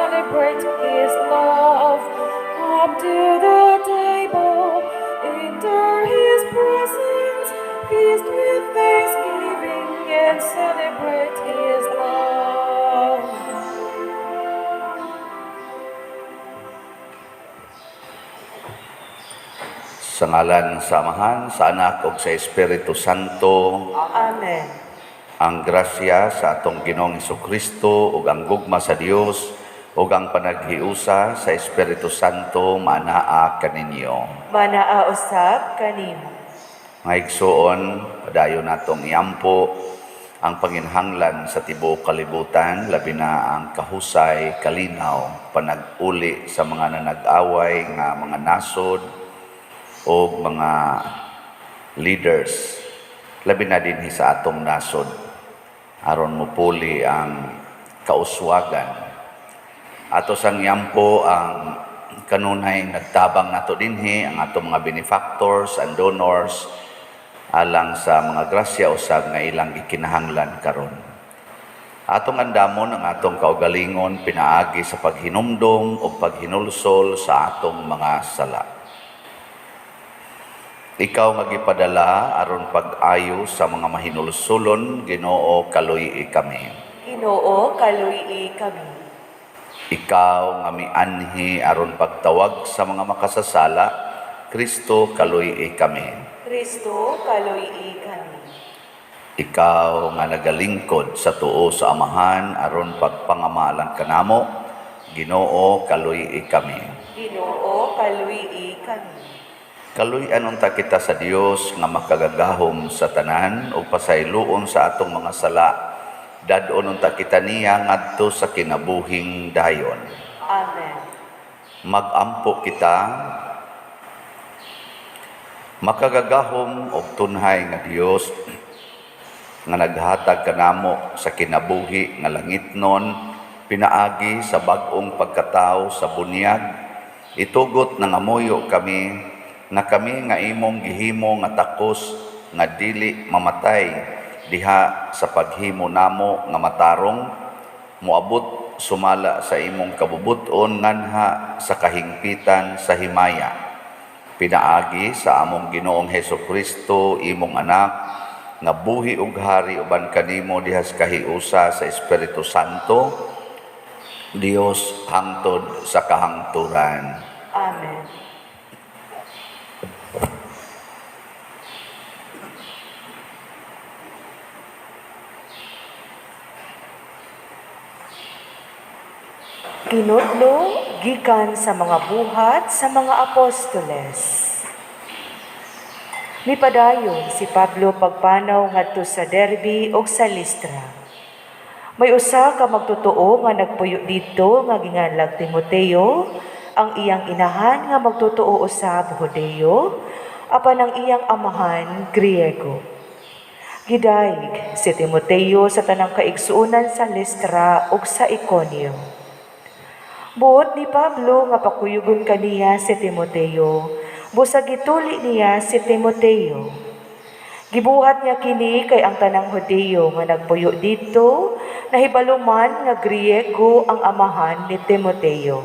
celebrate His love. Come to the table, enter His presence, feast with thanksgiving and celebrate His love. Sa ngalan sa Amahan, sa Anak ug sa Espiritu Santo. Amen. Ang grasya sa atong Ginoong Kristo ug ang gugma sa Dios ug ang panaghiusa sa Espiritu Santo manaa kaninyo. Manaa usab kanimo. Mga igsoon, padayon natong iampo ang panginhanglan sa tibuok kalibutan, labi na ang kahusay, kalinaw, panag-uli sa mga nanag-away nga mga nasod o mga leaders, labi na dinhi sa atong nasod, aron mupuli ang kauswagan. Ato sang iampo ang kanunay nagtabang nato dinhi ang atong mga benefactors and donors alang sa mga grasya usab nga ilang gikinahanglan karon. Atong andamon ang atong kaugalingon pinaagi sa paghinumdom o paghinulsol sa atong mga sala. Ikaw nga gipadala aron pag-ayo sa mga mahinulsulon, Ginoo, kaluy-i kami. Ginoo, kaluy-i kami. Ikaw nga mianhi aron pagtawag sa mga makasasala, Kristo, kaluy-i kami. Kristo, kaluy-i kami. Ikaw nga nagalingkod sa tuo sa Amahan aron pagpangamalan kanamo, Ginoo, kaluy-i kami. Ginoo, kaluy-i kami. Kaluy-an unta kita sa Dios nga makagagahom sa tanan ug pasayloon sa atong mga sala. Dad-on unta kita niya ngadto sa kinabuhing dayon. Amen. Magampo kita. Makagagahom og tunhay nga Dios nga naghatag kanamo sa kinabuhi nga langitnon pinaagi sa bag-ong pagkatao sa bunyag, itugot nangamuyo kami na kami nga imong gihimo nga takos nga dili mamatay diha sa paghimo namo nga matarong, moabot sumala sa imong kabubut-on nganha sa kahingpitan sa himaya. Pinaagi sa among Ginoong Hesukristo, imong anak, nga buhi ug hari uban kanimo diha sa kahiusa sa Espiritu Santo, Dios hangtod sa kahangturan. Amen. Kinudlo gikan sa mga buhat sa mga apostoles. Mipadayon si Pablo pagpanaw ngadto sa Derbe ug sa Listra. May usa ka magtotoo nga nagpuyo didto nga ginganlag Timoteo, ang iyang inahan nga magtotoo usab Hudeo, apan ang iyang amahan Griego. Gidayeg si Timoteo sa tanang kaigsuonan sa Listra ug sa Iconio. Buot ni Pablo nga pakuyugon kaniya si Timoteo, busag gituli niya si Timoteo. Gibuhat niya kini kay ang tanang Hudeo nga nagpuyo didto, nahibalo man nga Griego ang amahan ni Timoteo.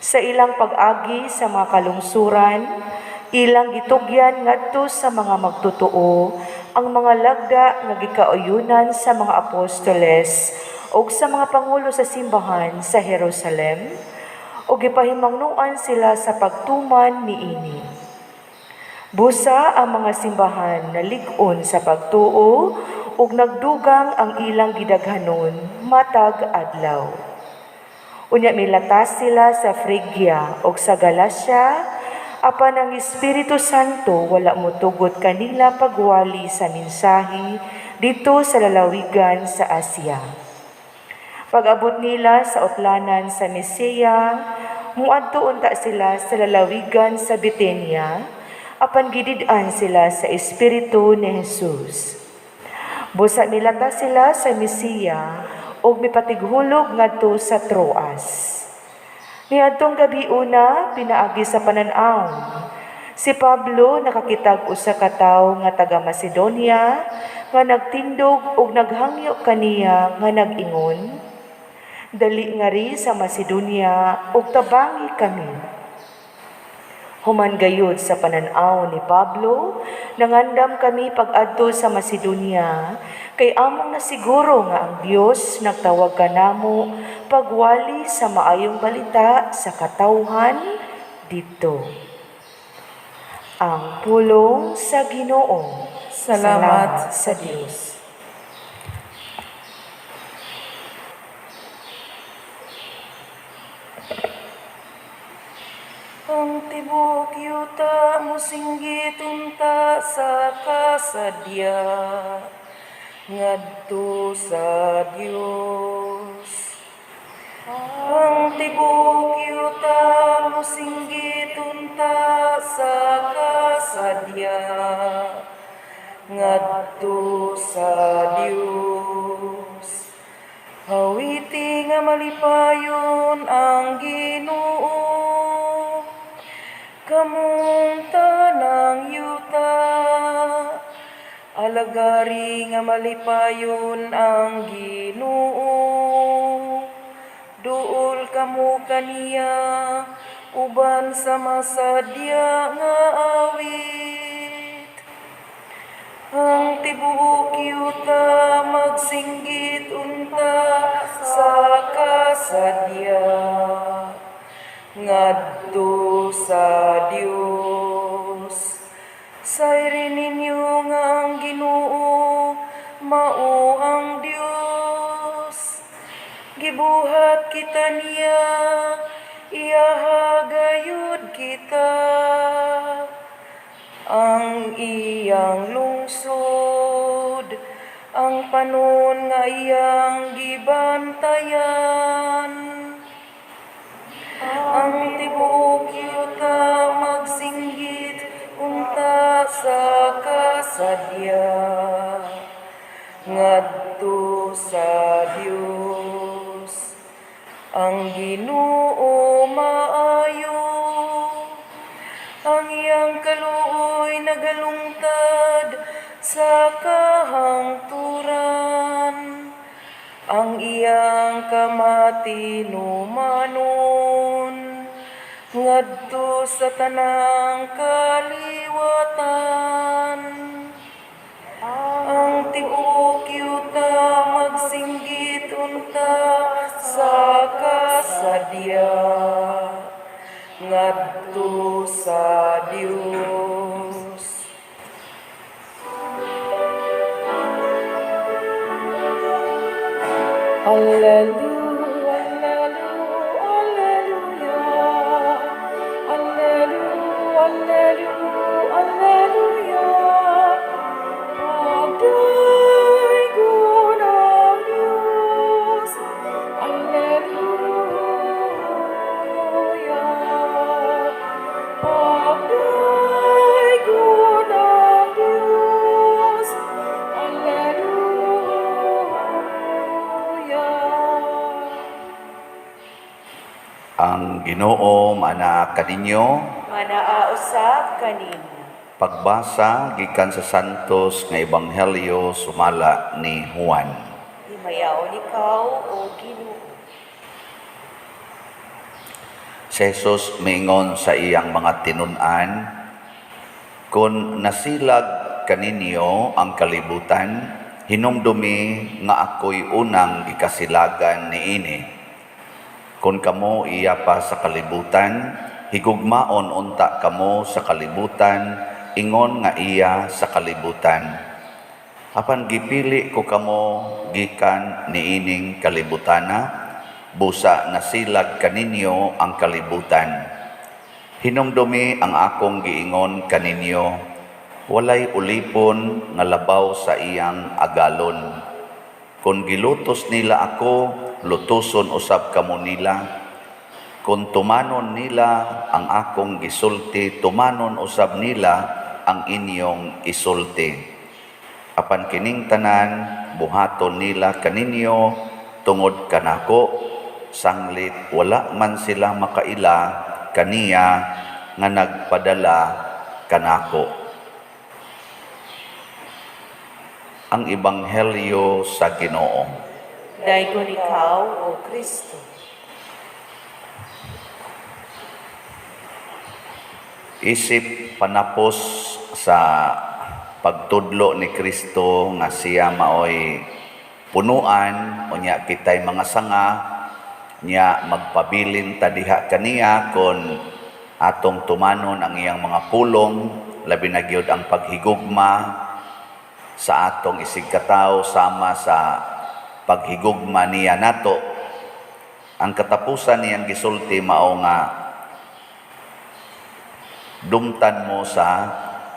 Sa ilang pag-agi sa mga kalungsuran, ilang gitugyan ngadto sa mga magtotoo ang mga lagda nga gikauyunan sa mga apostoles ug sa mga pangulo sa simbahan sa Jerusalem, ug gipahimangnoan sila sa pagtuman niini. Busa ang mga simbahan nalig-on sa pagtuo ug nagdugang ang ilang gidaghanon matag adlaw. Unya milatas sila sa Frigia ug sa Galacia, apan ang Espiritu Santo wala motugot kanila pagwali sa mensahe didto sa lalawigan sa Asia. Pag-abot nila sa utlanan sa Misia, muadto unta sila sa lalawigan sa Bithynia, apan gidid-an sila sa Espiritu ni Jesus. Busa milata sila sa Misia ug mipatighulog ngadto sa Troas. Niadtong gabi una, pinaagi sa panan-aw, si Pablo nakakitag usa ka tawo nga taga Macedonia nga nagtindog ug naghangyo kaniya nga nag-ingon, Dali ngari sa Macedonia ug tabangi kami. Human gayud sa panan-aw ni Pablo, nangandam kami pag-adto sa Macedonia, kay among nasiguro nga ang Dios nagtawag kanamo pagwali sa maayong balita sa katawhan didto. Ang pulong sa Ginoo. Salamat sa Dios. Ang tibuok yuta mosinggit unta sa kasadya ngadto sa Dios. Ang tibuok yuta mosinggit unta sa kasadya ngadto sa Dios. Awiti nga malipayon ang Ginoo, kamong tanang yuta. Alagari nga malipayon ang Ginoo. Duol kamo kaniya uban sa masadya nga awit. Ang tibuok yuta magsinggit unta sa kasadya ngadto sa Dios. Sayri ninyo nga ang Ginoo mao ang Dios. Gibuhat kita niya, iyaha gayud kita. Ang iyang lungsod, ang panon nga iyang gibantayan. Ang tibuok yuta magsinggit unta sa kasadya ngadto sa Dios. Ang Ginoo maayo, ang iyang kaluoy nagalungtad sa kahangturan. Ang iyang kamatinumanon ngadto sa tanang kaliwatan. Ang tibuok yuta magsinggit unta sa kasadya ngadto sa Dios. Alleluia, alleluia, alleluia. Alleluia, alleluia, alleluia. Pagdaygon ang Diyos. Alleluia. Pagdaygon ang Diyos. Alleluia. Ang Ginoo maanaa kaninyo. Manaa usab kanimo. Pagbasa gikan sa Santos nga Ebanghelyo sumala ni Juan. Himayaon ikaw, o Ginoo. Si Jesus miingon sa iyang mga tinun-an, "Kung nasilag kaninyo ang kalibutan, hinumdumi nga ako'y unang gikasilagan niini. Kung kamo iya pa sa kalibutan, higugmaon unta kamo sa kalibutan, ingon nga iya sa kalibutan. Apan gipili ko kamo gikan niining kalibutana, busa nasilag kaninyo ang kalibutan. Hinumdumi ang akong giingon kaninyo, walay ulipon nga labaw sa iyang agalon. Kung gilutos nila ako, lutuson usab kamo nila. Kung tumanon nila ang akong gisulti, tumanon usab nila ang inyong isulti. Apan kining tanan buhaton nila kaninyo tungod kanako, sanglit wala man sila makaila kaniya nga nagpadala kanako." Ang Ebanghelyo sa Ginoo. Daygon ikaw, O Kristo. Isip panapos sa pagtudlo ni Kristo nga siya maoy punuan, unya kitay mga sanga nya magpabilin ta diha kaniya kon atong tumanon ang iyang mga pulong, labi na gyud ang paghigugma sa atong isigkatawo sama sa paghigugma niya nato. Ang katapusan niyang gisulti mao nga dumtan mo sa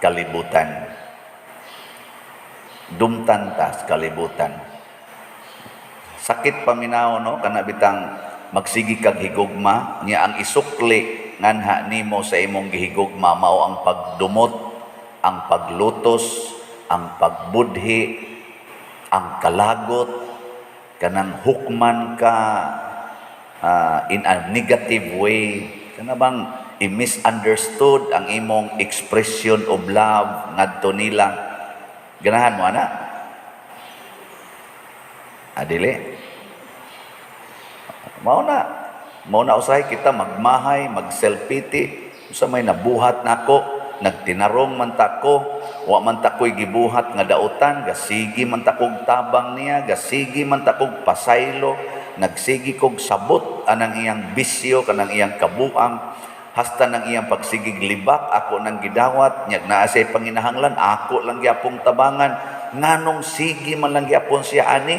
kalibutan. Dumtan ta sa kalibutan. Sakit paminaw, no? Kana bitang magsigi kag higugma niya, ang isukli nganha nimo sa imong gihigugma mao ang pagdumot, ang paglutos, ang pagbudhi, ang kalagot, kanang hukman ka in a negative way, kana bang i-misunderstood ang imong expression of love ngadto nila. Ganahan mo ana? Adili. Mao na. Mao na usahay kita magmahay, mag-self-pity. Usa may nabuhat nako, nagtinarong man ta ko, wa man ta ko'y gibuhat nga dautan, gasigi man ta kog tabang niya, gasigi man ta kog pasaylo, nagsigi kog sabot anang iyang bisyo, kanang iyang kabuang, hasta nang iyang pagsigig libak, ako nang gidawat, nyag naa siya'y panginahanglan, ako lang gyapong tabangan, nganong sige man lang gyapon siya ani,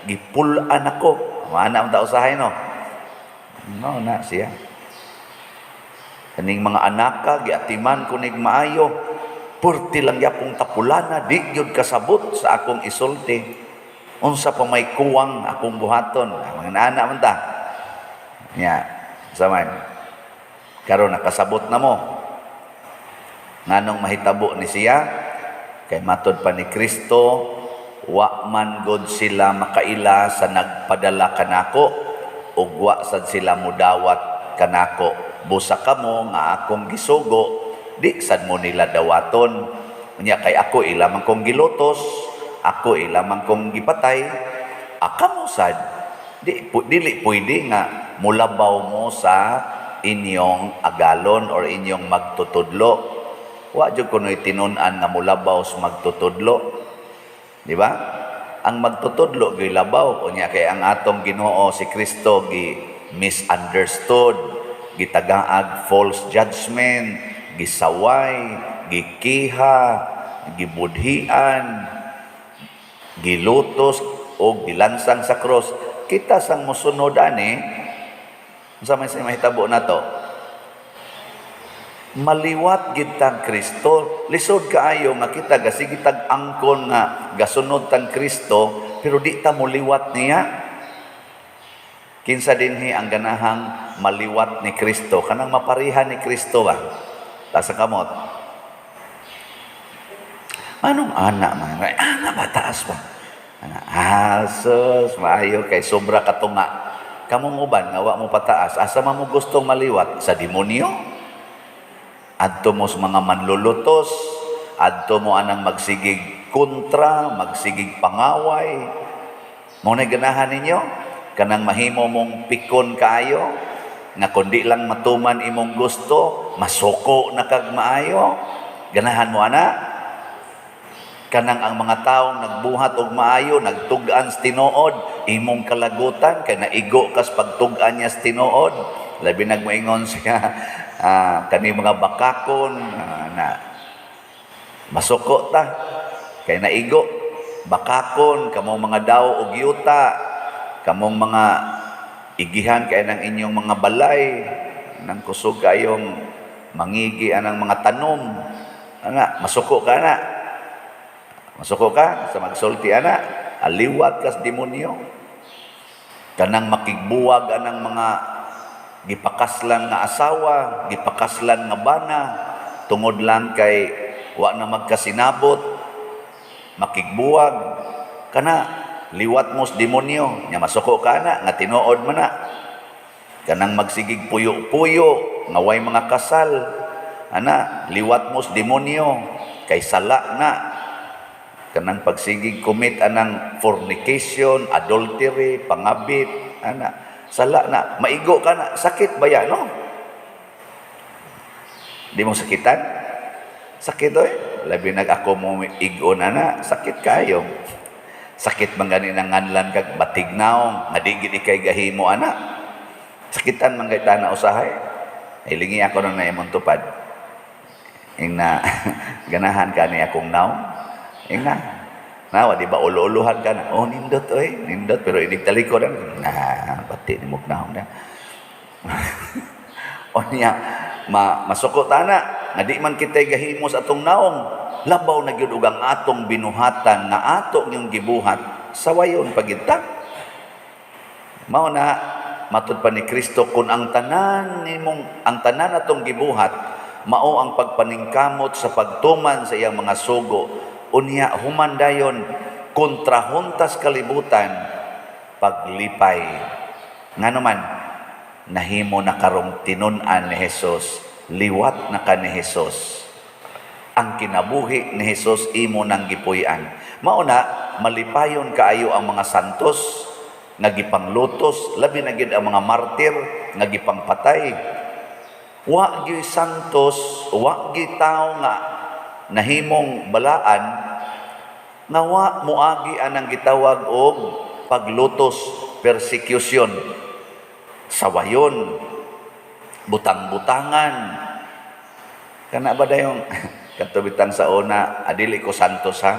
gipul-an ako. Mana ang usahay, no? No na siya. Kaning mga anaka, giatiman ko nig maayo, purti lang gyapong tapulana, di gyud kasabot sa akong isulti. Unsa pa may kuwang akong buhaton? Mga anak man ta. Nya, saman. Karon nakasabot na mo. Nganong mahitabo ni siya? Kay matod pa ni Kristo, wa man god sila makaila sa nagpadala kanako ug wa sad sila mudawat kanako. Busa kamo nga akong gisugo, di sad mo nila dawaton. Unya kay ako ila man kong gilutos, ako ila man kong gipatay, akamo sad di dili pwede nga mulabaw mo sa inyong agalon or inyong magtutudlo. Wa jud kuno'y tinun-an nga mulabaw sa magtutudlo. Di ba? Ang magtutudlo gyud labaw. Unya kay ang atong Ginoo si Kristo gi misunderstood, gitagaag false judgment, gisaway, gikiha, gibudhian, gilutos o gilansang sa cross. Kita sang mosunod ani, unsa may mahitabo nato? Maliwat gid tang Kristo. Lisod kaayo nga kita gasigi tag angkon nga gasunod tang Kristo, pero di ta moliwat niya. Kinsa dinhi ang ganahang maliwat ni Kristo? Kanang maparihan ni Kristo ba? Taas ang kamot. Anong ana man? Ay, ana ba? Taas ba? Ana, sus, maayo kay sobra katunga. Kamong uban nga wa mo pataas, asa man mo gustong maliwat? Sa demonyo? Adto mo sa mga manlulutos, adto mo anang magsigig kontra, magsigig pangaway. Mao na ganahan ninyo? Kanang mahimo mong pikon kaayo, nga kundi lang matuman imong gusto, masuko na kag maayo. Ganahan mo ana? Kanang ang mga taong nagbuhat og maayo, nagtug-an sa tinuod, imong kalagutan kay naigo kas pagtug-an niya sa tinuod. Labi nagmoingon siya, kani mga bakakon, na masuko ta kay naigo. Bakakon kamong mga daw og yuta, kamong mga igihan kay nang inyong mga balay, nang kusog kayong mangigi anang mga tanom. Ana, masuko ka na. Masuko ka sa magsulti ana, aliwat kas demonyo. Kanang makigbuwag anang mga gipakaslan nga asawa, gipakaslan nga bana, tungod lang kay wa na magkasinabot, makigbuwag kana, liwat mo sa demonyo. Nya masuko ka na nga tinuod man na. Kanang magsigig puyo-puyo nga way mga kasal, ana, liwat mo sa demonyo kay sala na. Kanang pagsigig commit anang fornication, adultery, pangabit, ana, sala na, maigo ka na, sakit ba yan, no? Di mo sakitan? Sakit oy. Labi nag ako mo igo na na, sakit kayo. Sakit man gani nang nganlan kag batig naong, nga di gid ikay gahimo ana. Sakitan man kay tana usahay. Hilingi ako nang naimong tupad. Ing na ganahan ka ni akong naong. Ing na. Nawa, di ba ulo-uluhan ka na? Oh, nindot oy, nindot pero inig talikod na, bati ni mong naong na. O niya, masuko tana, nga di man kita'y gahimo sa atong naong, labaw na gyud og ang atong binuhatan nga ato yung gibuhat, sawayon pagita. Mao na, matud pa ni Kristo, kung ang tanan nimong, ang tanan atong gibuhat, mao ang pagpaningkamot sa pagtuman sa iyang mga sugo, unya human dayon kontrahuntas kalibutan, paglipay. Ngano man, nahimo na karong tinun-an ni Jesus, liwat na ka ni Jesus. Ang kinabuhi ni Jesus imo nang gipuy-an. Mao na malipayon kaayo ang mga santos nga gipanglutos, labi na gid ang mga martir nga gipangpatay. Wa gyud santos, wa gyud tawo nga nahimong balaan nga wa moagi anang gitawag og paglutos, persecution, sawayon, butang-butangan. Kana ba dayong katubitang sa una, adili ko santos ha.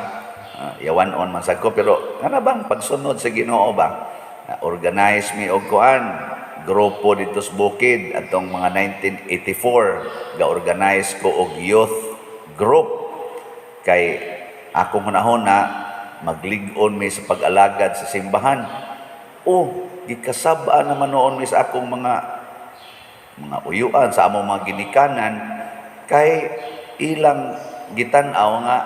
Yawan on man sad ko, pero kana bang pagsunod sa Ginoo ba? Organize mi og kuan grupo dito sa bukid atong mga 1984, ga-organize ko og youth group kay akong hunahuna maglig-on mi sa pag-alagad sa simbahan. Oh, gikasab-an naman noon mi sa akong mga uyuan, sa among mga ginikanan, kay ilang gitan-aw nga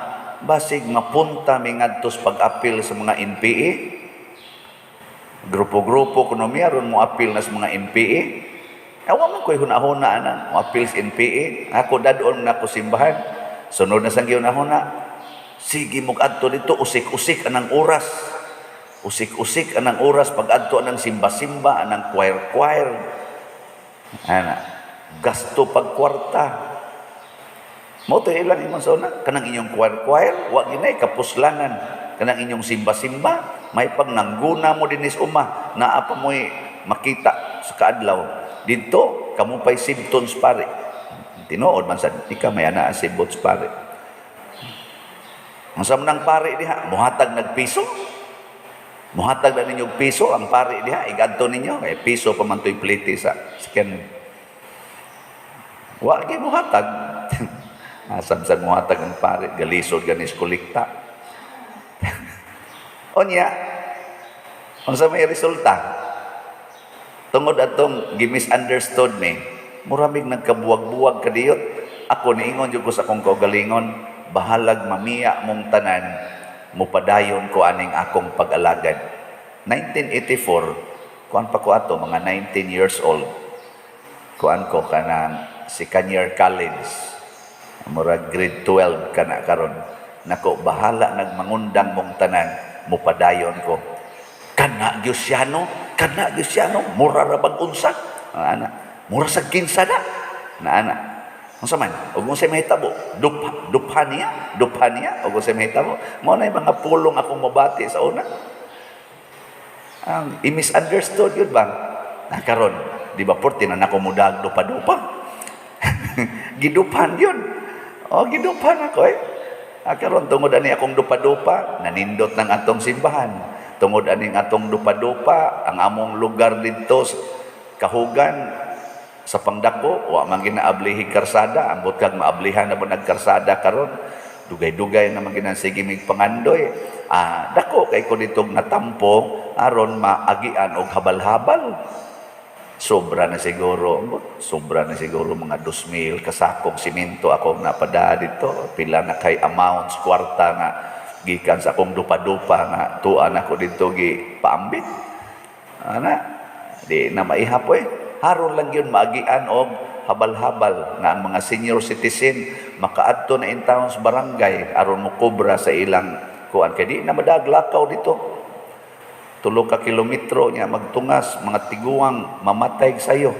basig mapunta mi ngadto sa pag-apil sa mga NPA. Grupo-grupo kuno mi aron mo apil na sa mga NPA. Awa man ko'y hunahuna ana, mo apil sa NPA. Ako dadon na ko simbahan. Sunod na sang gihunahuna. Sige mo adto dito, usik-usik anang oras. Usik-usik anang oras pag adto anang simba-simba, anang choir-choir. Ana, gasto pag kwarta. Mo to ilang imong sa una, kanang inyong choir-choir, wa ginay kapuslanan. Kanang inyong simba-simba, may pag nangguna mo dinis uma, naa pa mo'y makita sa kaadlaw. Dito, kamo pa'y symptoms pare. Tinuod man sa ika may ana symptoms pare. Ang sa nang pare diha, muhatag nagpiso. Muhatag na ninyo piso ang pare diha, igadto ninyo kay piso pa man to'y plite sa scan. Wa gyud muhatag. Asam sa muhatag ang pare, galisod ganis kolekta. Unya, unsa may resulta? Tungod atong gi-misunderstood mi, muramig nagkabuwag-buwag kadiyot. Ako niingon jud ko sa akong kaugalingon, bahalag mamiya mong tanan, mupadayon ko aning akong pag-alagad. 1984, kuan pa ko ato, mga 19 years old. Kuan ko kanang second year college. Murag grade 12 kana karon. Nako, bahala nagmangundang mong tanan, mupadayon ko. Kana gyud siya no, kana gyud siya no, mura ra bag unsa. Ana, mura sa kinsa na. Na ana. Unsa man? Ug unsay mahitabo? Dupha, dupha niya, dupha niya, ug unsay mahitabo? Mao na yung mga pulong akong mabati sa una. Ang i-misunderstood yun ba? Na karon, di ba porte na nako mudag dupa-dupa. Giduphan yun. O, giduphan ako eh. Ah, karon tungod ani akong dupa-dupa, nanindot ng atong simbahan. Tungod aning atong dupa-dupa, ang among lugar didto sa Kahugan sa Pangdako, wa man ginaablihi karsada, ambot kag maablihan na ba nagkarsada karon. Dugay-dugay na man ginasige mig pangandoy. Ah, dako kay ko ditong natampo aron maagian og habal-habal. Sobra na siguro, ambot, sobra na siguro mga 2,000 kasakong simento akong napada dito. Pila na kay amounts kwarta nga gikan sa akong dupa-dupa nga tuan ako dito gi paambit. Ana, di na maihap eh. Haron lang yun maagian og habal-habal nga ang mga senior citizen makaadto na in town sa barangay aron mo kobra sa ilang kuan kay di na madaglakaw dito. 3 ka kilometro niya magtungas, mga tiguang mamatay sayo.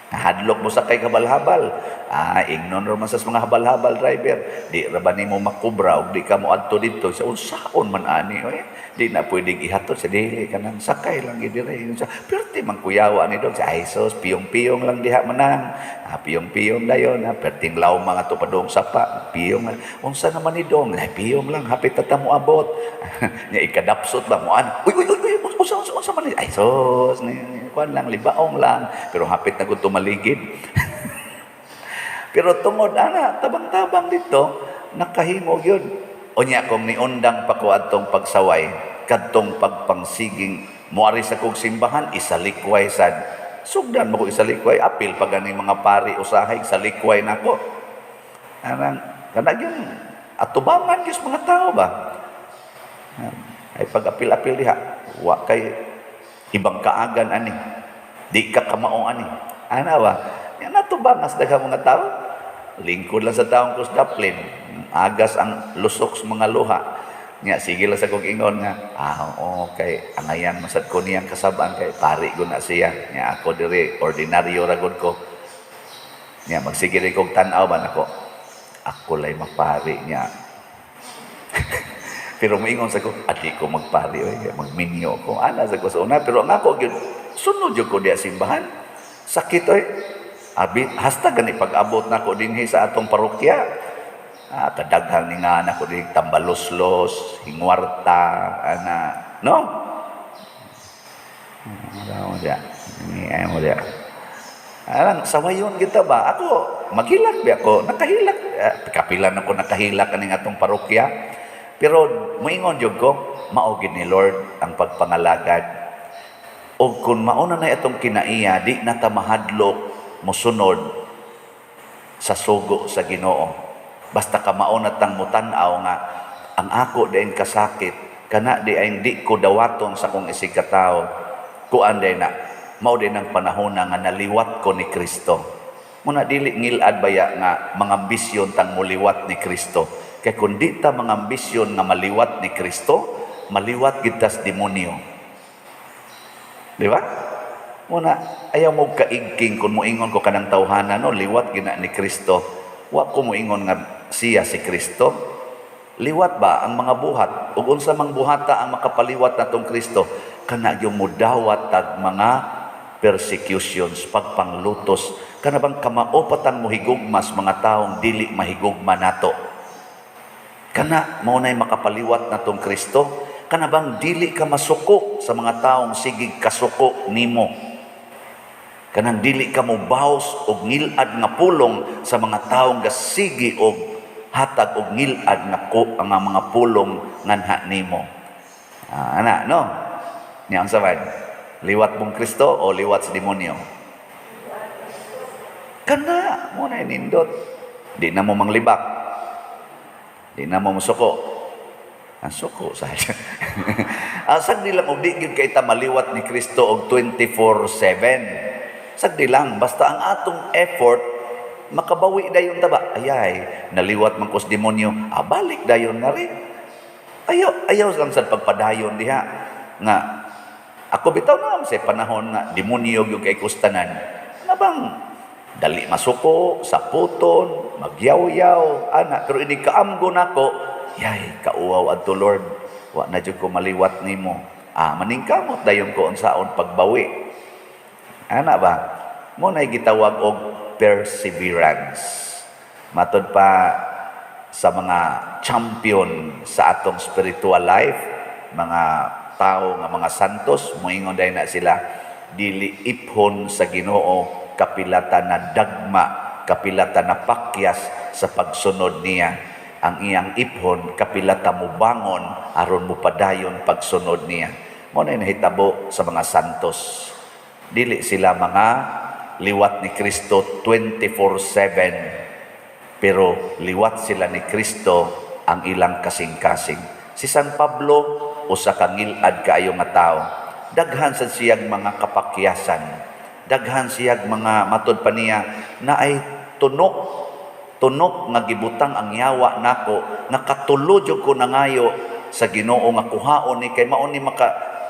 Nahadlok mo sa kay habal-habal. Ah, ingnon ra man sa mga habal-habal driver. Di ra ba nimo makubra og di ka mo adto didto sa unsaon man ani oy. Di na pwedeng ihatod sa dili, kanang sakay lang gid dire. Sa perti man kuyawa ni dong sa, ay sus, piyong-piyong lang diha manang. Ah, piyong-piyong dayon ha, perting law mga to padung sapa, piyong. Unsa naman ni dong? Ay, piyong lang, hapit ta mo abot. Nya ikadapsot ba mo an? Uy, uy, uy, uy, unsa, unsa, unsa man ni? Ay sus, ni kuan lang, libaong lang, pero hapit na gud tumaligid. Pero tungod ana, tabang-tabang dito, nakahimo gyud. Unya kung niundang pa ko adtong pagsaway, kadtong pagpangsiging moari sa kog simbahan, isalikway sad. Sugdan mo ko isalikway, apil pa gani mga pari usahay salikway nako. Anang kana gyud atubangan gyud mga tao ba? Ay pag-apil-apil diha, wa kay ibang kaagan ani. Di ka kamao ani. Ana ba? Yan natubangas daghang mga tao. Lingkod lang sa taong kus daplin. Agas ang lusok sa mga luha. Nya sige lang sa kong ingon nga, ah, okay, angayan masad ko niyang kasabaan kay pari ko na siya. Nya ako diri ordinaryo ra gud ko. Nya magsige rin kog tan-aw ba nako. Ako lay mapari niya. Pero moingon sa ko, adi ko magpari oy, magminyo ko. Ana sa ko sa una, pero ang ako gyud sunod gyud ko diya simbahan. Sakit oy. Abi hasta gani pag-abot nako dinhi sa atong parokya. Ah, kadaghan ni nga nako dinhi tambaloslos, hingwarta, ana, no? Ah, mo diya. Ni ay mo diya. Arang sawayon kita ba? Ako maghilak bi ako, nakahilak. Eh, kapilan ako nakahilak kaning atong parokya. Pero moingon jud ko, mao gid ni Lord ang pagpangalagad. Og kung mauna na itong kinaiya, di na ta mahadlok mosunod sa sugo sa Ginoo. Basta ka mauna tang mutan-aw nga ang ako diin kasakit, kana di ay di ko dawaton sa kong isig katawo. Kuan day na, mao din ang panahon na nga naliwat ko ni Kristo. Muna dili ngilad baya nga mga ambisyon tang muliwat ni Kristo. Kay kung di ta mga ambisyon nga maliwat ni Kristo, maliwat gid tas demonyo. Di ba? Muna, ayaw mo kaigking kung moingon ko kanang tawhana, no, liwat gina ni Kristo. Wa ko moingon nga siya si Kristo. Liwat ba ang mga buhat? Ug unsa mang buhata ang makapaliwat natong Kristo? Kana yung mudawat tag mga persecutions, pagpanglutos. Kana bang kamao patang mohigugmas mga taong dili mahigugma nato? Kana mao nay makapaliwat natong Kristo? Kana bang dili ka masuko sa mga taong sigig kasuko nimo? Kanang dili ka mobaws og ngilad nga pulong sa mga taong gasigi og hatag og ngilad nga ko ang mga pulong nganha nimo. Ah, ana no? Nya ang sabad. Liwat mong Kristo o liwat sa demonyo? Kana mo na nindot. Di na mo manglibak. Di na mo musuko. Ang suko sa sagdi lang og di gyud kay ta maliwat ni Kristo og 24/7. Sagdi lang basta ang atong effort makabawi dayon ta ba. Ayay, naliwat man ko sa demonyo, ah, balik dayon na rin. Ayaw ayaw lang sa pagpadayon diha nga ako bitaw na sa panahon nga demonyo gyud kay kustanan. Na bang dali masuko, saputon, magyaw-yaw, ana, pero ini kaamgo nako, yay, kauwaw adto Lord, wa na jud ko maliwat nimo. Ah, maningkamot dayon ko unsaon pagbawi. Ana ba? Mo na gitawag og perseverance. Matod pa sa mga champion sa atong spiritual life, mga tao nga mga santos, moingon dahil na sila, dili iphon sa Ginoo kapilata na dagma, kapilata na pakyas sa pagsunod niya. Ang iyang iphon kapilata mubangon aron mupadayon pagsunod niya. Mo na nahitabo sa mga santos. Dili sila mga liwat ni Kristo 24/7, pero liwat sila ni Kristo ang ilang kasing-kasing. Si San Pablo usa ka ngilad kaayo nga tao. Daghan sa siyang mga kapakyasan. Daghan siyang mga matod pa niya na ay tunok Tunok nga gibutang ang yawa nako nga katulo jud ko nangayo sa Ginoo nga kuhaon ni kay mao ni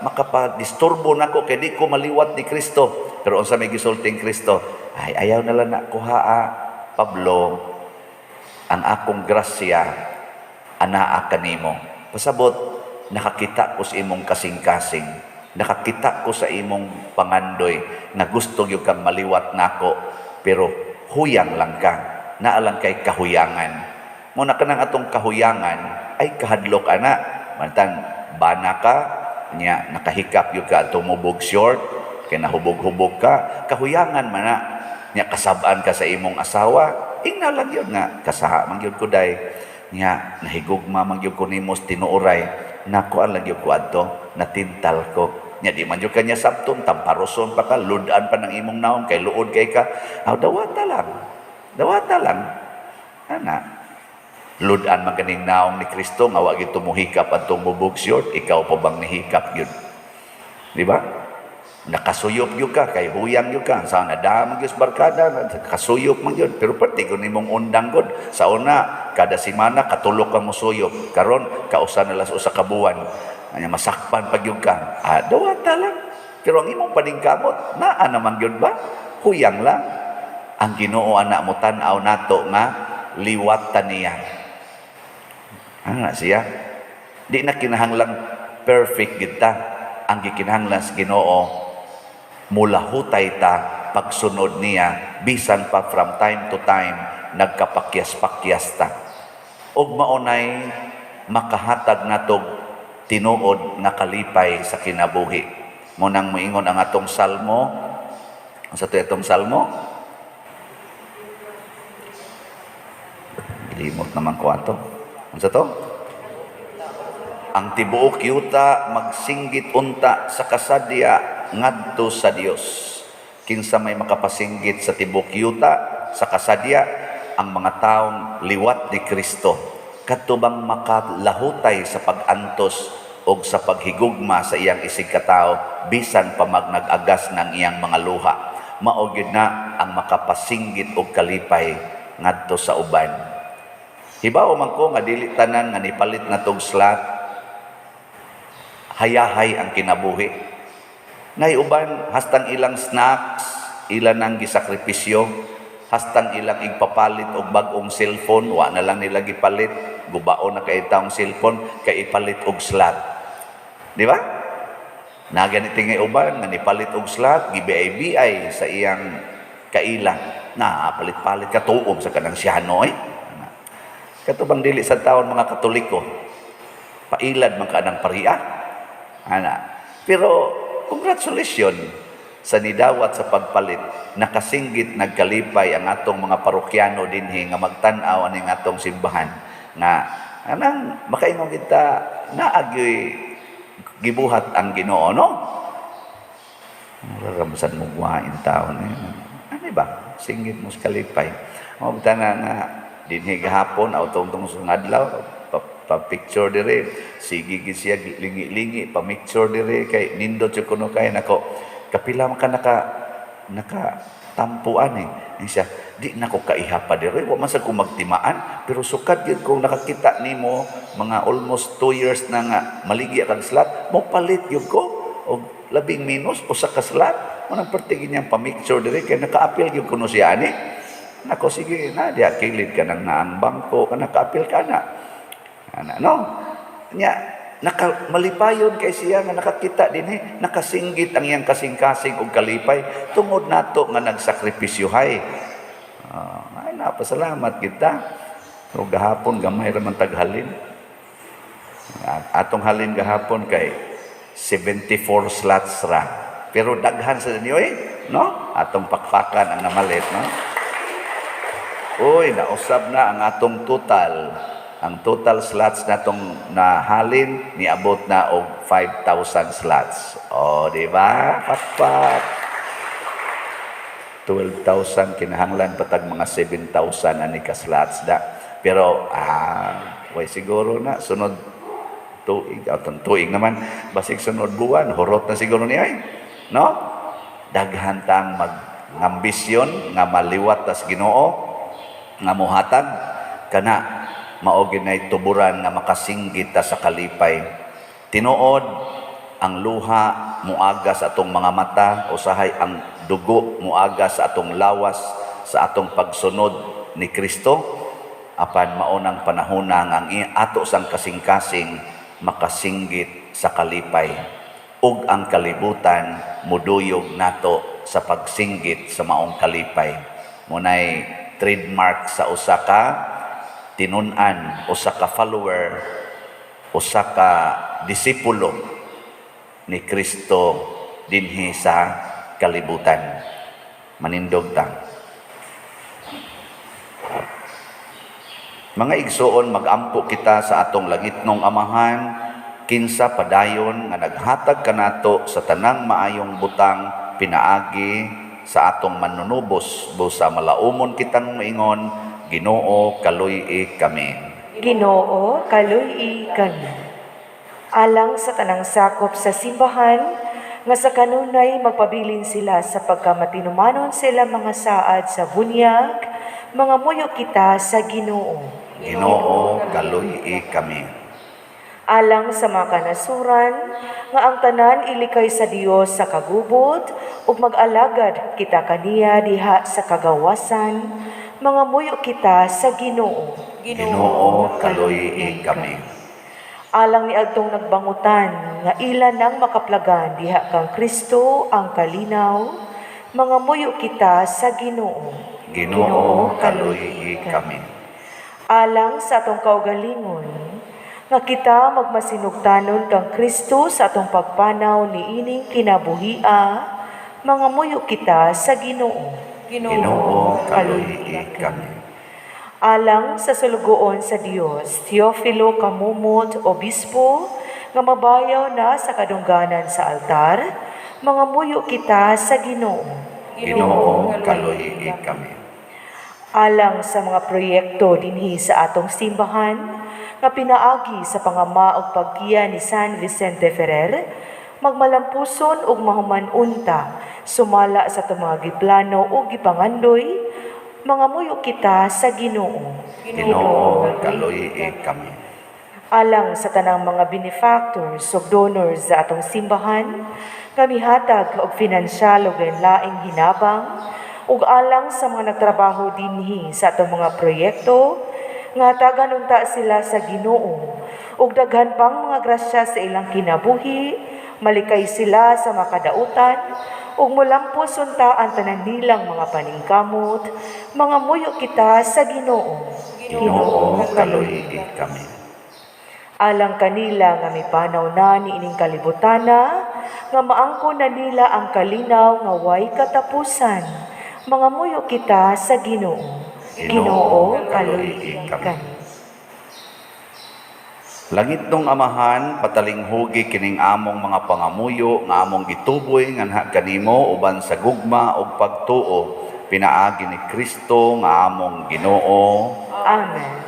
makapadisturbo nako kay di ko maliwat ni Kristo. Pero unsa may gisulting Kristo? Ay, ayaw na lang na kuhaa, Pablo, ang akong grasya anaa kanimo. Pasabot, nakakita ko sa imong kasing-kasing. Nakakita ko sa imong pangandoy nga gusto gyud kang maliwat nako, pero huyang lang ka. Naa lang kay kahuyangan. Mao na kanang atong kahuyangan ay kahadlok ana. Mantan bana ka nya nakahikap gyud ka atong mubog short kay nahubog-hubog ka, kahuyangan man na. Nya kasab-an ka sa imong asawa, ingna lang yun nga kasaha man gyud ko day. Nya nahigugma man gyud ko nimo sa tinuoray, nakuan lang gyud ko adto, natintal ko. Nya di man gyud kanya sabton, tamparoson pa ka, ludan pa ng imong naong kay luod kay ka. Aw, dawata lang. Dawata lang. Ana. Ludan man ganing naong ni Kristo nga wa gyud tumuhikap adtong mubog short, ikaw pa bang nihikap gyud? Di ba? Nakasuyop gyud ka kay huyang gyud ka sa nada man gyud sa barkada, kasuyop man gyud, pero perti kun nimong undang gud sa una, kada semana katulok ka mosuyop, karon kausa na lang sa usa ka buwan. Anya masakpan pa gyud ka. Ah, dawata lang. Pero ang imong paningkamot naa naman gyud ba, huyang lang. Ang Ginoo ana mo tan-aw nato nga liwat ta niya. Ana siya, di na kinahanglang perfect gid ta. Ang gikinahanglan sa Ginoo, mulahutay ta pagsunod niya bisan pa from time to time nagkapakyas-pakyas ta, ug maunay makahatag natog tinuod nga kalipay sa kinabuhi. Mao nang moingon ang atong salmo. Unsa to atong salmo? Limot naman ko ato. Unsa to? Ang tibuok yuta magsinggit unta sa kasadya ngadto sa Dios. Kinsa may makapasinggit sa tibuok yuta sa kasadya? Ang mga taong liwat ni Kristo. Kadto bang makalahutay sa pag-antos og sa paghigugma sa iyang isig katawo bisan pa magnag-agas ng iyang mga luha. Mao gyud na ang makapasinggit og kalipay ngadto sa uban. Hibaw man ko nga dili tanan nga nipalit na tog slot hayahay ang kinabuhi. Nay uban hastang ilang snacks, ilan ang gisakripisyo, hastang ilang igpapalit og bag-ong cellphone, wa na lang nila gipalit, gubaon na kay taong cellphone kay ipalit og slot. Di ba? Naganiti nga uban nga nipalit og slot, gi-BI sa iyang kaila. Na palit-palit ka tuom sa kanang siyano eh. Kato bang dili sa taon mga Katoliko, pailad man ka ng pariya. Ana. Pero congratulations sa nidawat sa pagpalit, nakasinggit nagkalipay ang atong mga parokyano dinhi nga magtan-aw aning atong simbahan nga anang makaingon kita naagyoy gibuhat ang Ginoo, no? Ramsan mo guwain taon eh. Ano ba? Singgit mo sa kalipay. O na nga dinhi gahapon aw tungtong sa adlaw pa picture dire, sige gid siya lingi-lingi pa picture dire kay nindot jud kuno kay nako kapila man ka naka tampuan eh. Ni siya, di na ko kaiha pa dire, wa man sad ko magtimaan, pero sukad gyud kung nakakita nimo mga almost 2 years na nga maligya kag slot, mo palit gyud ko og labing minus usa ka slot. Mo nang perti niyang pa-picture dire kay nakaapil gyud kuno siya ani. Nako, sige na diha kilid ka nang naang bangko ka, nakaapil ka na. Ana, no? Nya, naka, malipayon kay siya nga nakakita din eh. Nakasinggit ang iyang kasing-kasing og kalipay tungod nato nga nagsakripisyohay. Ay, napasalamat kita. So, gahapon, gamay raman taghalin. Atong halin gahapon kay 74 slots ra. Pero daghan sa ninyo eh, no? Atong pakpakan ang namalit, no? Uy, nausab na ang atong total. Ang total slots natong nahalin niabot na og 5,000 slots. O, di ba? Pakpak. 12,000 kinahanglan patag mga 7,000 ani ka slots da. Pero way siguro na sunod tuig, atong tuig naman basig sunod buwan hurot na siguro niya eh. No? Daghan tang mag ambisyon nga maliwat tas Ginoo. Nga mohatag kana mao ginay tuburan nga makasinggit ta sa kalipay. Tinuod, ang luha muaga sa atong mga mata, usahay ang dugo muaga sa atong lawas sa atong pagsunod ni Kristo, apan mao nang panahona nga ang ato sang kasing-kasing makasinggit sa kalipay ug ang kalibutan muduyog nato sa pagsinggit sa maong kalipay. Munay trademark sa usa ka tinun-an, usa ka follower, usa ka disipulo ni Kristo dinhi sa kalibutan. Manindog ta. Mga igsoon, magampo kita sa atong langitnong Amahan, kinsa padayon nga naghatag kanato sa tanang maayong butang pinaagi sa atong manunubos, busa malaumon kitang moingon, "Ginoo, kaluy-i kami." Ginoo, kaluy-i kami. Alang sa tanang sakop sa simbahan, nga sa kanunay magpabilin sila sa pagkamatinumanon sila mga saad sa bunyag, mangamuyo kita sa Ginoo. Ginoo, kaluy-i kami. Alang sa mga kanasuran, nga ang tanan ilikay sa Dios sa kagubot ug mag-alagad kita kaniya diha sa kagawasan, mangamuyo kita sa Ginoo. Ginoo, kaluy-i kami. Alang ni adtong nagbangutan nga ila nang makaplagan diha kang Kristo ang kalinaw, mangamuyo kita sa Ginoo. Ginoo, kaluy-i kami. Alang sa atong kaugalingon, nga kita magmasinugtanon kang Kristo sa atong pagpanaw niining kinabuhia, mangamuyo kita sa Ginoo. Ginoo, kaluy-i kami. Alang sa sulugoon sa Dios, Teofilo Camomot, Obispo, nga mabayaw na sa kadungganan sa altar, mangamuyo kita sa Ginoo. Ginoo, kaluy-i kami. Alang sa mga proyekto dinhi sa atong simbahan nga pinaagi sa pangama ug paggiya ni San Vicente Ferrer, magmalampuson ug mahuman unta sumala sa atong mga giplano ug gipangandoy, mangamuyo kita sa Ginoo. Ginoo, kaluy-i kami. Alang sa tanang mga benefactors ug donors sa atong simbahan, kamihatag og finansyal ug laing hinabang, ug alang sa mga nagtrabaho dinhi sa atong mga proyekto, nga hatagan unta sila sa Ginoo ug daghan pang mga grasya sa ilang kinabuhi, malikay sila sa makadautan, ug molampos unta ang tanan nilang mga paningkamot, mangamuyo kita sa Ginoo. Ginoo, kaluy-i kami. Alang kanila nga mipanaw na ni ining kalibutana, nga maangko na nila ang kalinaw nga way katapusan, mangamuyo kita sa Ginoo. Ginoo, kaluy-i kami. Langitnong Amahan, patalinghugi kining among mga pangamuyo nga among gituboy nganha kanimo uban sa gugma ug pagtuo pinaagi ni Kristo nga among Ginoo. Amen.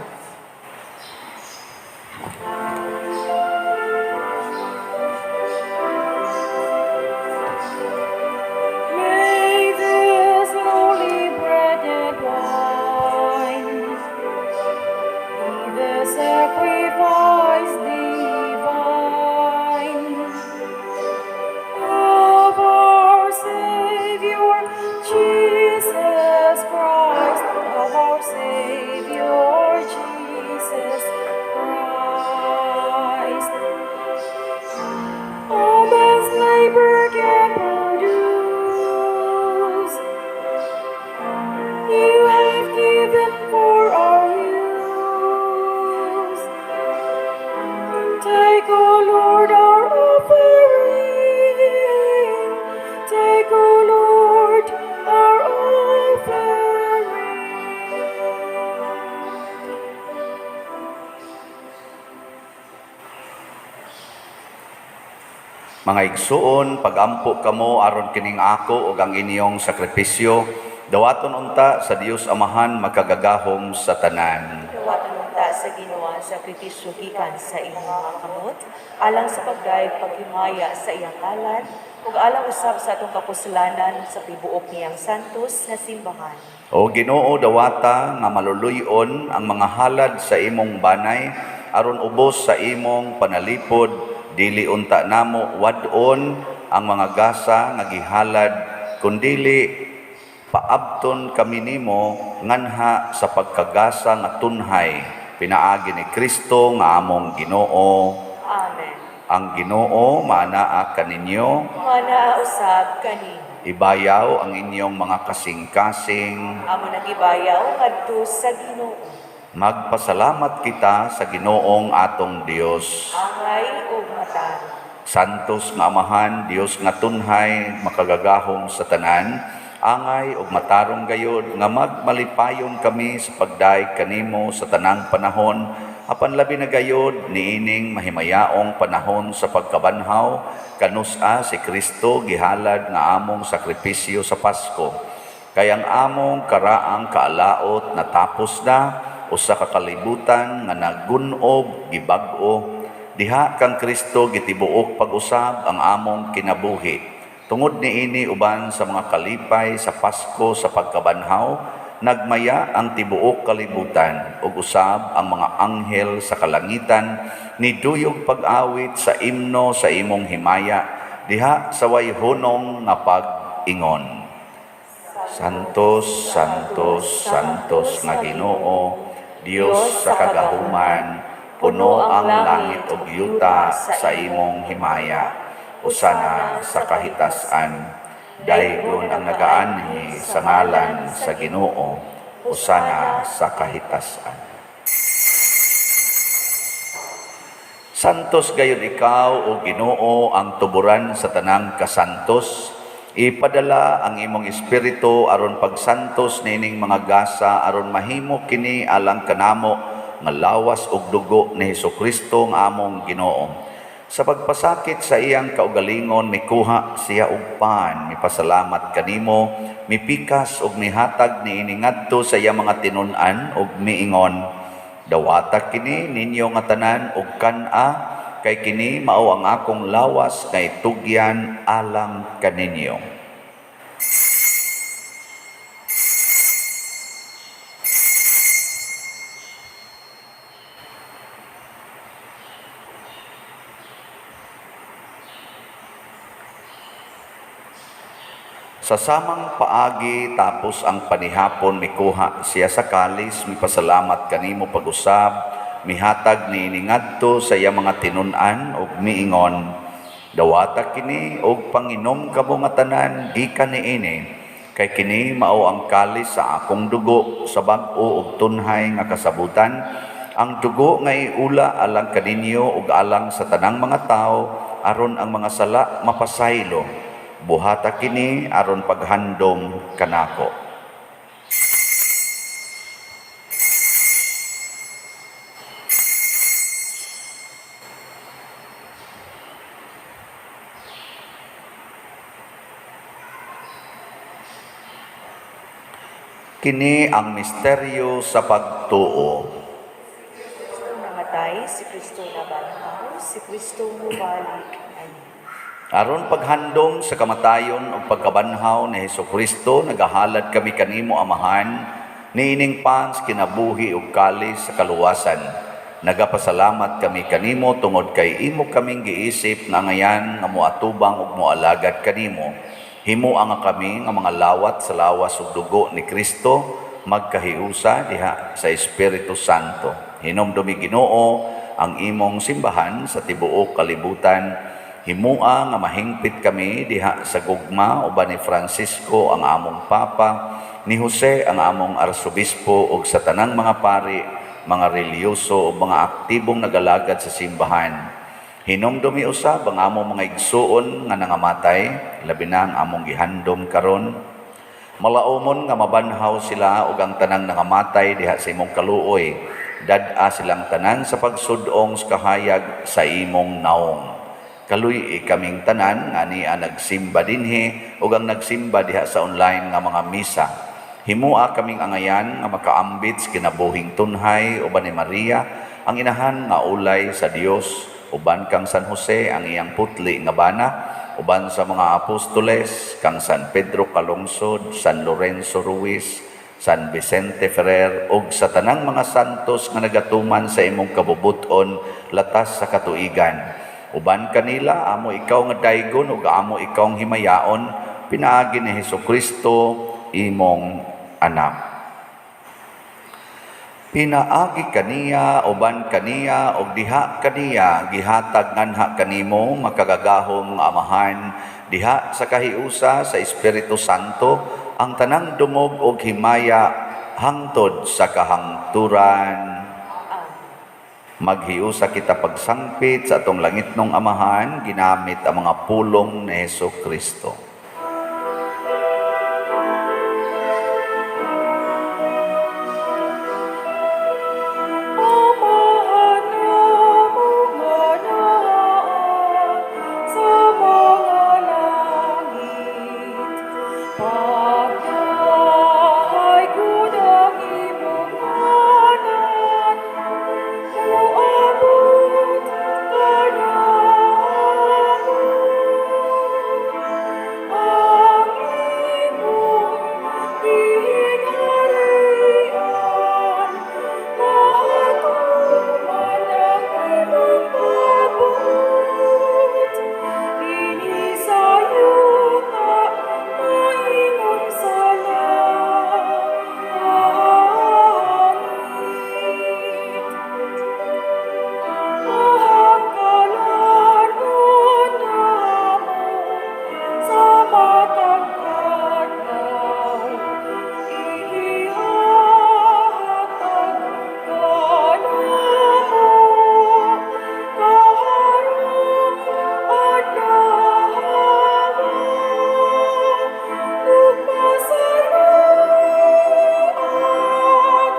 May this lowly bread and wine be the sacrifice divine of our Savior Jesus Christ, of our Savior Jesus Christ. All man's labor can produce, you have given for our use. Take, O Lord, our offering. Take, O Lord, our offering. Mga igsuon, pagampo kamo aron kining ako ug ang inyong sakripisyo dawaton unta sa Dios Amahan makagagahom sa tanan. Dawaton unta Dawata sa Ginoo ang sakripisyo gikan sa imong mga kamot, alang sa pagdayeg paghimaya sa iyang ngalan, ug alang usab sa atong kapuslanan sa tibuok niyang santos nga simbahan. O Ginoo, dawata nga maluluy-on ang mga halad sa imong banay aron ubos sa imong panalipod dili unta namo wad-on ang mga gasa nga gihalad, kundili paabton kami nimo nganha sa pagkagasa nga tunhay pinaagi ni Kristo nga among Ginoo. Amen. Ang Ginoo maanaa kaninyo. Manaa usab kanimo. Ibayaw ang inyong mga kasing-kasing. Amo nagibayaw ngadto sa Ginoo. Magpasalamat kita sa Ginoong atong Dios. Angay ug matarong. Santos nga Amahan, Dios nga tunhay, makagagahom sa tanan, angay ug matarong gayod nga magmalipayon kami sa pagdayeg kanimo sa tanang panahon, apan labi na gayod niining mahimayaong panahon sa pagkabanhaw kanus-a si Kristo gihalad nga among sakripisyo sa Pasko. Kay ang among karaang kaalaot natapos na, usa ka kalibutan nga nagun-ob gibag-o diha kang Kristo gitibuok pag-usab ang among kinabuhi. Tungod niini uban sa mga kalipay sa Pasko sa pagkabanhaw, nagmaya ang tibuok kalibutan ug usab ang mga anghel sa kalangitan niduyog pag-awit sa imno sa imong himaya diha sa way hunong nga pag-ingon. Santos, Santos, Santos nga Ginoo, Dios sa kagahuman, puno ang langit ug yuta sa imong himaya. Hosana sa kahitasan. Daygon ang nagaanhi sa ngalan sa Ginoo. Hosana sa kahitasan. Santos gayud ikaw, o Ginoo, ang tuburan sa tanang kasantos. Ipadala ang imong espiritu aron pagsantos niining mga gasa aron mahimo kini alang kanamo nga lawas ug dugo ni Hesukristo nga among Ginoo. Sa pagpasakit sa iyang kaugalingon, mikuha siya og pan, mipasalamat kanimo, mipikas ug mihatag niini ngadto sa iyang mga tinun-an ug miingon: Dawata kini ninyo nga tanan ug kan-a, kay kini mao ang akong lawas nga itugyan alang kaninyo. Sa samang paagi tapos ang panihapon, mikuha siya sa kalis, mipasalamat kanimo pag-usab, mihatag niini ngadto sa iyang mga tinun-an ug miingon: Dawata kini ug panginom kamo nga tanan gikan niini, kay kini mao ang kalis sa akong dugo sa bag-o ug tunhay nga kasabutan, ang dugo nga iula alang kaninyo ug alang sa tanang mga tawo aron ang mga sala mapasaylo. Buhata kini aron paghandom kanako. Kini ang misteryo sa pagtuo. Kristo namatay, si Kristo nabanhaw, si Kristo mubalik. Amen. Aron paghandom sa kamatayon ug pagkabanhaw ni Hesukristo, nagahalad kami kanimo, Amahan, niining pans kinabuhi ug kalis sa kaluwasan. Nagapasalamat kami kanimo tungod kay imo kaming giisip nga ngayan nga moatubang ug moalagad kanimo. Himoa nga kami nga mga lawat sa lawas ug dugo ni Kristo magkahiusa diha sa Espiritu Santo. Hinumdumi, Ginoo, ang imong simbahan sa tibuok kalibutan. Himoa nga mahingpit kami diha sa gugma uban ni Francisco ang among Papa, ni Jose ang among Arsobispo ug sa tanang mga pari, mga relihiyoso ug mga aktibong nagalagad sa simbahan. Hinumdumi usab ang among mga igsuon nga nangamatay, labi na ang among gihandom karon. Malaumon nga mabanhaw sila ug ang tanang nangamatay diha sa imong kaluoy. Dad-a silang tanan sa pagsud-ong sa kahayag sa imong naong. Kaluy-i kaming tanan nga ania nagsimba dinhi ug ang nagsimba diha sa online nga mga misa. Himua kaming angayan nga makaambit sa kinabuhing tunhay uban ni Maria, ang inahan nga ulay sa Dios, uban kang San Jose ang iyang putli nga bana, uban sa mga apostoles, kang San Pedro Calungsod, San Lorenzo Ruiz, San Vicente Ferrer ug sa tanang mga santos nga nagatuman sa imong kabubut-on latas sa katuigan. Uban kanila amo ikaw nga daygon ug amo ikaw nga himayaon pinaagi ni Hesukristo imong anak. Pinaagi kaniya, uban kaniya, ug diha kaniya, gihatag nganha kanimo makagagahom nga Amahan, diha sa kahiusa sa Espiritu Santo, ang tanang dungog ug himaya hangtod sa kahangturan. Maghiusa kita pagsangpit sa atong langitnong Amahan, ginamit ang mga pulong ni Hesus Kristo. Amahan namo nga naa sa mga langit, pagdahaygon ang imong ngalan, moabot kanamo ang imong gingharian, maatuman ang imong pabuot, dinhi sa yuta maingon sa langit. Pahangkalan namo sa matag adlaw, ihatag kanamo karong adlaw, ug pasayloa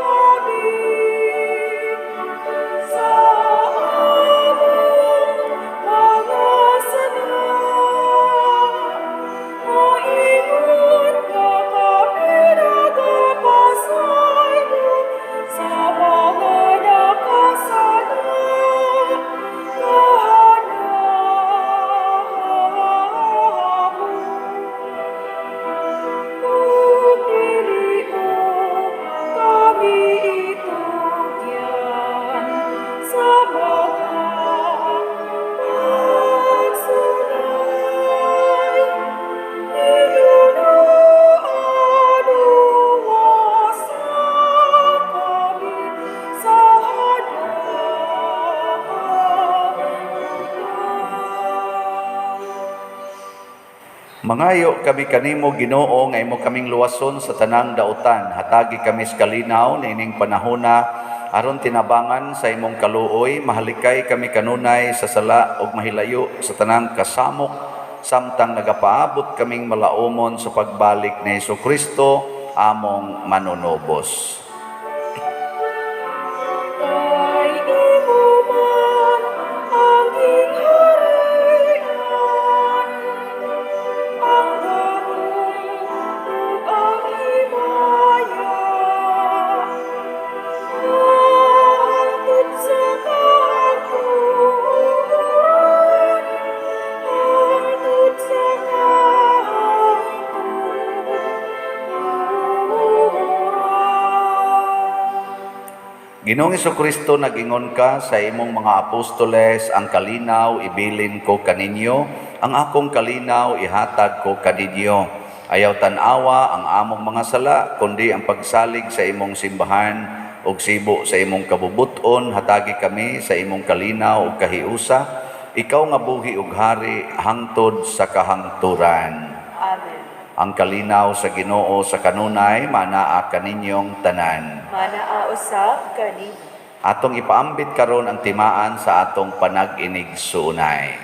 kami sa among mga sala, maingon nga kami nagapasaylo sa mga nakasala kanamo. Ug dili mo kami itugyan sa mga pagsulay, ingon luwasa kami sa hadlok. Mangayo kami kanimo, Ginoo, nga imo kaming luwason sa tanang dautan. Hatagi kami sa kalinaw niining panahona aron tinabangan sa imong kaluoy, mahalikay kami kanunay sa sala ug mahilayo sa tanang kasamok samtang nagapaabot kaming malaumon sa pagbalik ni Hesukristo among manunubos. Kay imo man ang gingharian, ang gahom ug ang himaya, hangtod sa kahangturan, hangtod sa kahangturan. Ginoong Kristo, nag-ingon ka sa imong mga apostoles, "Ang kalinaw ibilin ko kaninyo, ang akong kalinaw ihatag ko kaninyo. Ayaw tan-awa ang among mga sala, kundi ang pagsalig sa imong simbahan ug sibo sa imong kabubuton, hatagi kami sa imong kalinaw ug kahiusa, ikaw nga buhi ug hari hangtod sa kahangturan." Amen. Ang kalinaw sa Ginoo sa kanunay manaa kaninyong tanan. Manaa usab kanimo. Atong ipaambit karon ang timaan sa atong panag-inigsuonay.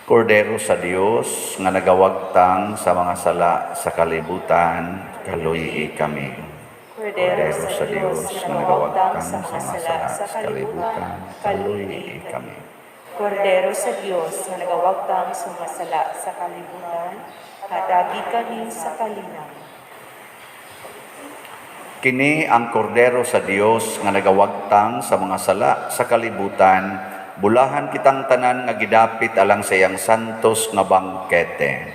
Kordero sa Dios nga nagawagtang sa mga sala sa kalibutan, kaluy-i kami. Kordero sa Dios nga nagawagtang sa mga sala sa kalibutan, kaluy-i kami. Kordero sa Dios nga nagawagtang sa mga sala sa kalibutan, hatagi kami sa kalinaw. Kini ang Kordero sa Dios nga nagawagtang sa mga sala sa kalibutan, bulahan kitang tanan nga gidapit alang sa iyang santos nga bangkete.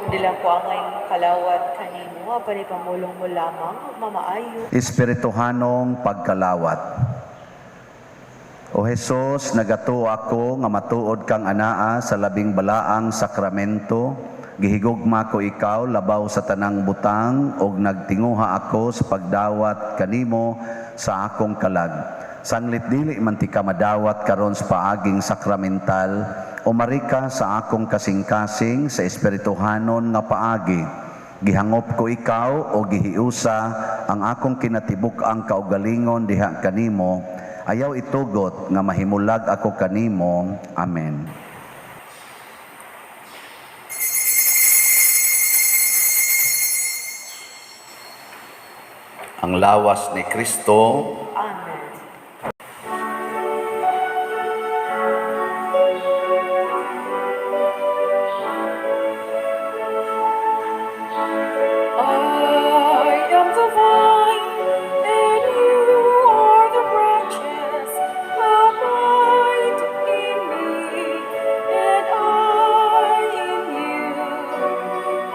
Di lang ko angay kalawat kanimo, apan ipamulong mo lamang ug mamaayo. Espirituhanong pagkalawat. O Hesus, nagatuo ako nga matuod kang anaa sa labing balaang sakramento. Gihigugma ko ikaw labaw sa tanang butang ug nagtinguha ako sa pagdawat kanimo sa akong kalag. Sanglit dili man tika madawat karon sa paaging sakramental, umari ka sa akong kasing-kasing sa espirituhanon nga paagi. Gihangop ko ikaw o gihiusa ang akong kinatibuk-ang kaugalingon diha kanimo. Ayaw itugot nga mahimulag ako kanimo. Amen. Ang lawas ni Kristo. Amen. I am the vine, and you are the branches. Abide in me, and I in you.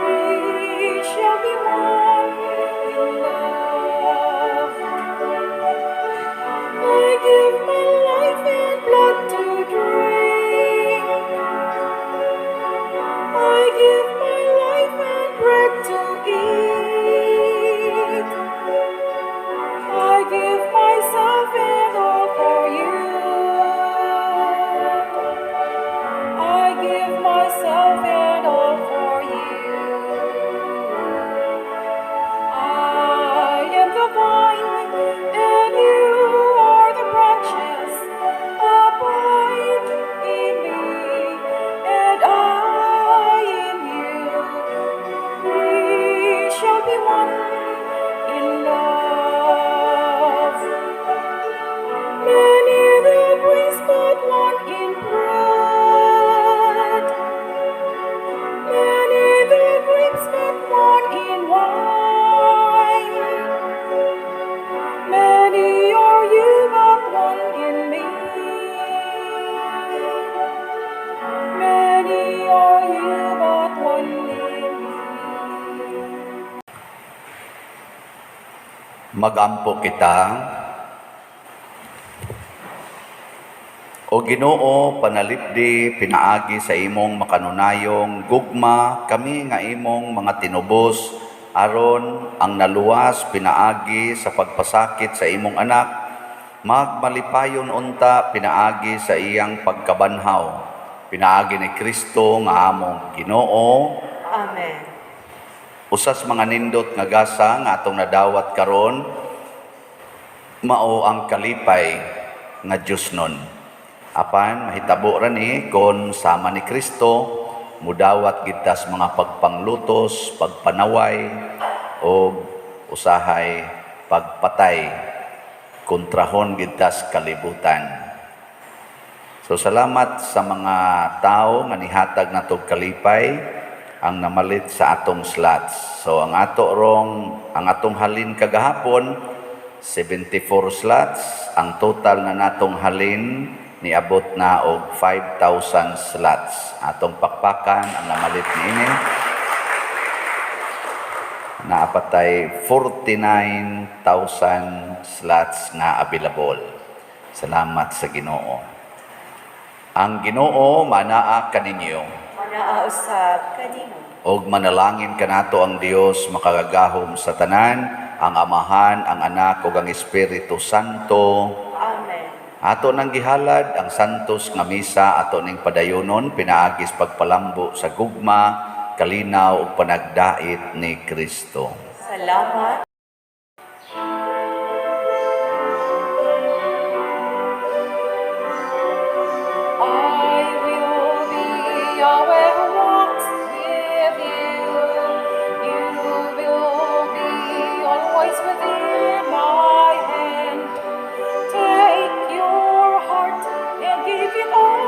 We shall be one in love. I give my life and blood to drink. I give my life and bread to eat. I give myself and all for you. I give myself and all for you. I am the vine, and you are the branches. Abide in me, and I in you. We shall be one in love. Many the grains, but one in bread. Many the grapes, but one in wine. Many are you, but one in me. Many are you, but one in me. Magampo kita. O Ginoo, panalipdi pinaagi sa imong makanunayong gugma kami nga imong mga tinubos aron ang naluwas pinaagi sa pagpasakit sa imong anak magmalipayon unta pinaagi sa iyang pagkabanhaw, pinaagi ni Kristo nga among Ginoo. Amen. Usas mga nindot nga gasa nga atong nadawat karon mao ang kalipay nga Dios nun. Apan mahitabo ra ni kon sama ni Kristo mudawat kita sa mga pagpanglutos, pagpanaway o usahay pagpatay, kontrahon kita sa kalibutan. So salamat sa mga tao nga nihatag natog kalipay ang namalit sa atong slots. So ang atong halin kagahapon 74 slots, ang total na natong halin niabot na og 5,000 slots. Atong pakpakan ang namalit niini. Naapatay 49,000 slots nga available. Salamat sa Ginoo. Ang Ginoo manaa kaninyo. Manaa usab kanimo. Og manalangin kanato ang Dios makagagahom sa tanan, ang Amahan, ang Anak ug ang Espiritu Santo. Amen. Ato nang gihalad ang santos nga misa, ato ning padayonon pinaagis pagpalambo sa gugma, kalinaw ug panagdait ni Kristo. Salamat. I will be Yahweh who walks with you. You will be always within my hand. Take your heart and give it all.